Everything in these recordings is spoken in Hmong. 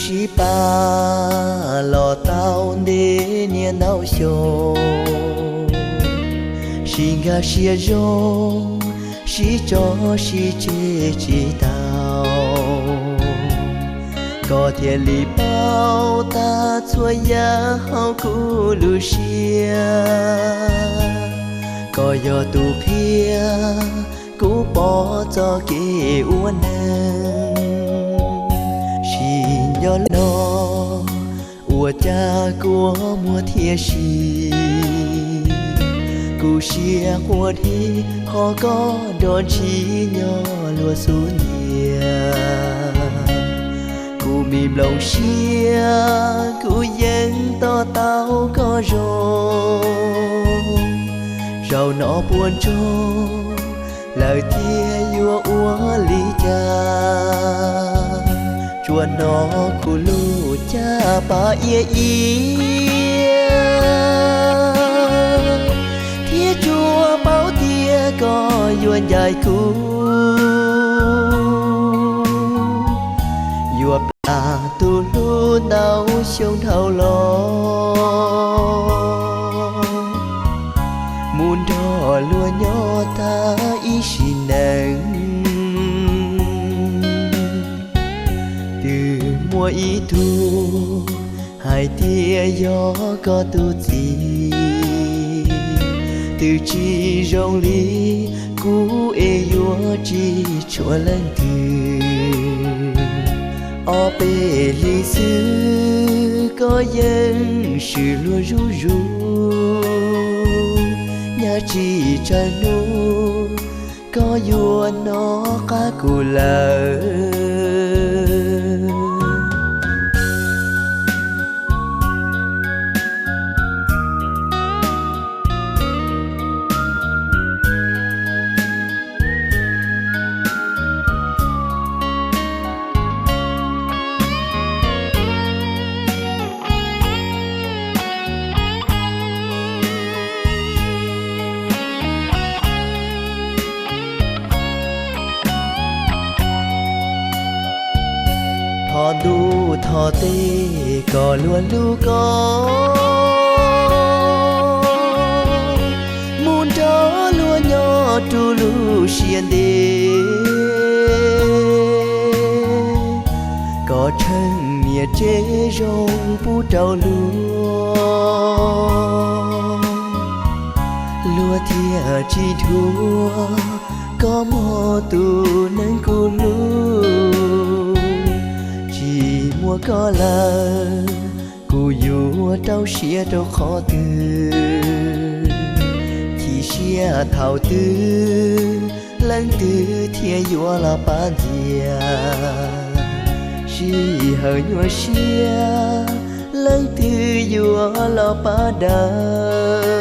Sib pab los tau ntev niaj ntau xyoo, sib nkag siab zoo, sib tso sib tseg tsis tau. Koj thiaj li paub tag txhua yam hauv kuv lub siab. Koj yog tus qhia kuv pom txoj kev ua neeg. Sim nco li no, ua cas kua muag thiaj si. Kuv siab quaj dhi qhov koj nrog ntxhi nyob luag xub ntiag. Kuv me nplooj siab kuv yeej to taub koj zoo. Zaum no puas ntsoog lawm thiab yuav ua li cas? Tsuas hnov kuv lub caj pas ia ia, thiab tsuas paub tias koj yuav ncaim kuv, yuav plam tus hlub ntau xyoo dhau los, mus nrog luag nyob tag ib sim neej. Twb muaj ib tug hais tias yog koj tus txiv, twb tsis zoo li kuv es yuav tsis tshuav leej twg. Ob peb hlis xwb koj yeej swm luag zuj zus, nyaj tsis tsawg hnub koj yuav hnov qab kuv lawm. Thov ntuj thov teb kom luag hlub koj, mus nrog luag nyob rau lub sij hawm ntev, kom tsheej niam tsev zoo pub rau luag, luag thiaj tsis dhuav koj mog tus neeg kuv hlub. Tsis muaj koj lawm kuv yuav rau siab rau qhov twg, chim siab thaum twg leej twg thiaj yuav los pab ntxias, sij hawm nyuaj siab leej twg yuav los pab daws.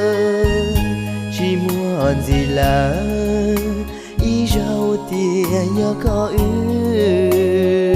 Tsis muaj ntxiv lawm, ib zaug tias yog koj wb.